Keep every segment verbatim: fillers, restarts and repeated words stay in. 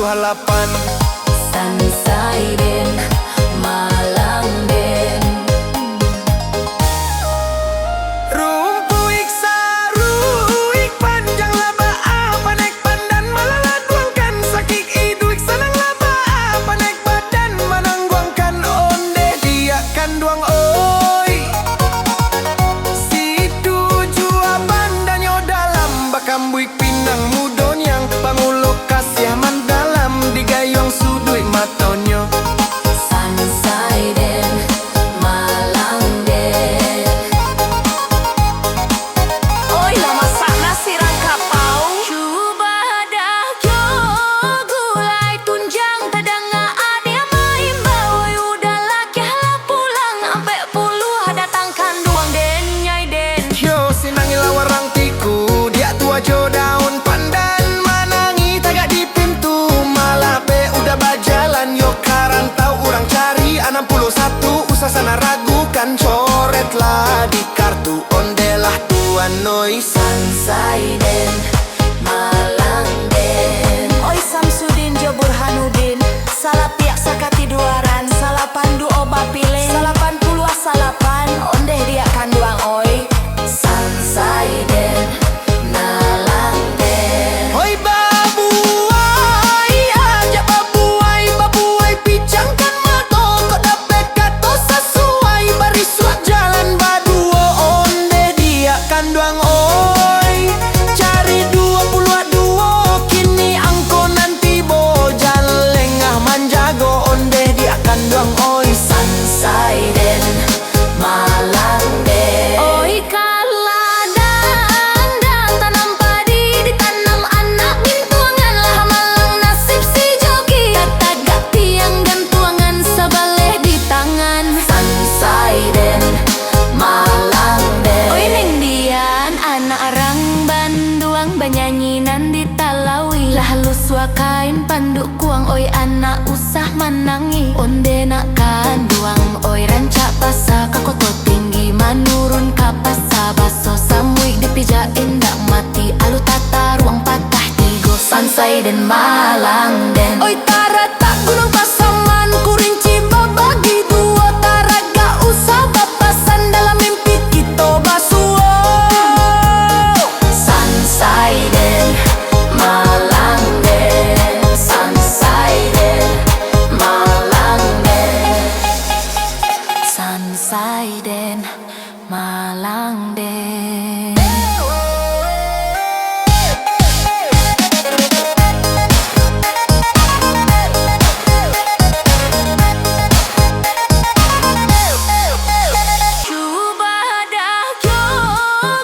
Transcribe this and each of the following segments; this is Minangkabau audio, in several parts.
Puluah lapan. Sansai den, malang den. Rumpuik saruik panjang lah baa, panek pandan malaladuangkan, sakik iduik sanang lah baa, panek badan manangguangkan, ondeh diak kanduang oi. Situ jua bandannyo dalam, bakambuik pinang mudo niang, pangulo kasiah mandalam, digayuang suduik matonyo. Sansai den, malang den. Oi, lah masak nasi rangkapau. Cubo dah kyo gulai tunjang, tadanga ade maimbau, oi, udah lah kiah lah pulang, ampek puluah datang kanduang den, nyai den. Kyo sinangi lawarang tiku, diak tu ajo daun pandan, manangi tagak di pintu, malah be udah bajalan, yo ka rantau urang cari, anam puluah satu usah sana ragukan, coretlah di kartu, ondeh lah tuan oi. Sansai den, malang den. Oi Samsudin jo Burhanuddin, salapiak sakatiduaran, salapan duo bapilih, salapan puluah salapan, ondeh diak kanduang oi. Sansai den, malang den. Hoi babuai, ajak babuai, babuai picangkan mato, kok dapek kato sasuai, barisuak jalan baduo, ondeh diak kanduang oi. Cari duo puluah duo, kini angko nan tibo, jan lengah manjago, ondeh diak kanduang oi. Sansai den, malang den. Oi kaladang, tanam padi ditanam anak bintuangan, lah malang nasib si jogi, tatagak tiang gantuangan sabaleh di tangan. Sansai den, malang den. Oi neng dian, anak rang banduang, banyanyi nan di talawi, lah lusuah kain panduk kuang, oi anak usah manangih, ondeh nak kanduang, oi rancak pasa ka Koto Tinggi, manurun ka pasa baso, samuik dipijak indak mati, alu tataruang patah tigo, sansai den malang den. Oi taratak Gunuang Pasaman, kurinci babagi duo, taragak usah bapasan, dalam mimpi kito basuo. Sansai den, malang den, sansai den, malang den, sansai den, malang den. Cubo dah kyo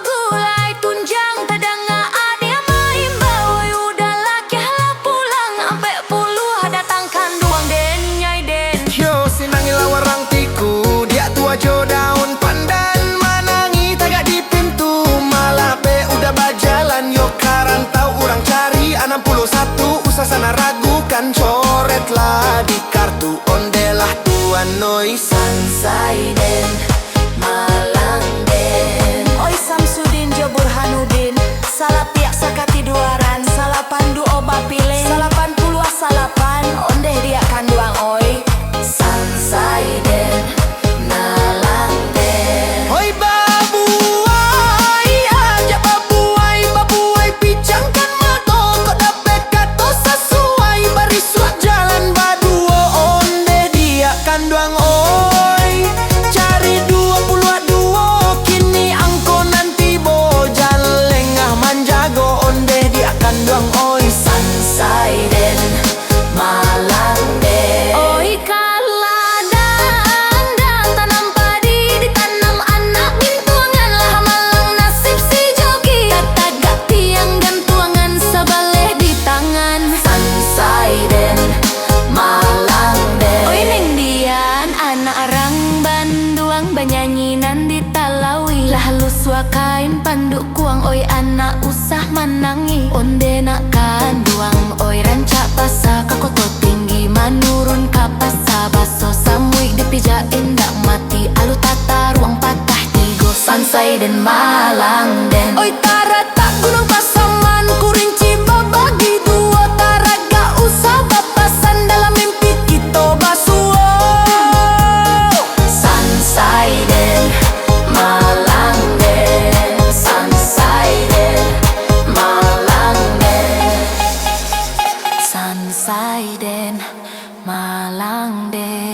gulai tunjang, tadanga ade maimbau, udah lah kiah lah pulang, ampek puluah datang kanduang den, nyai den. Kyo sinangi lawarang tiku, diak tu ajo daun pandan, manangi tagak di pintu, malah be udah bajalan, yo ka rantau urang cari, anam puluah satu usah sana ragukan, coretlah di kartu, ondeh lah tuan oi. Sansai den, malang den. Oi Samsudin jo Burhanuddin, salapiak sakatiduaran, salapan duo bapilih, salapan puluah salapan, ondeh diak kanduang oi. Sansai den, malang den. Hoi babuai, ajak babuai, babuai picangkan mato, kok dapek kato sasuai, barisuak jalan baduo, ondeh diak kanduang oi. Cari Malang de.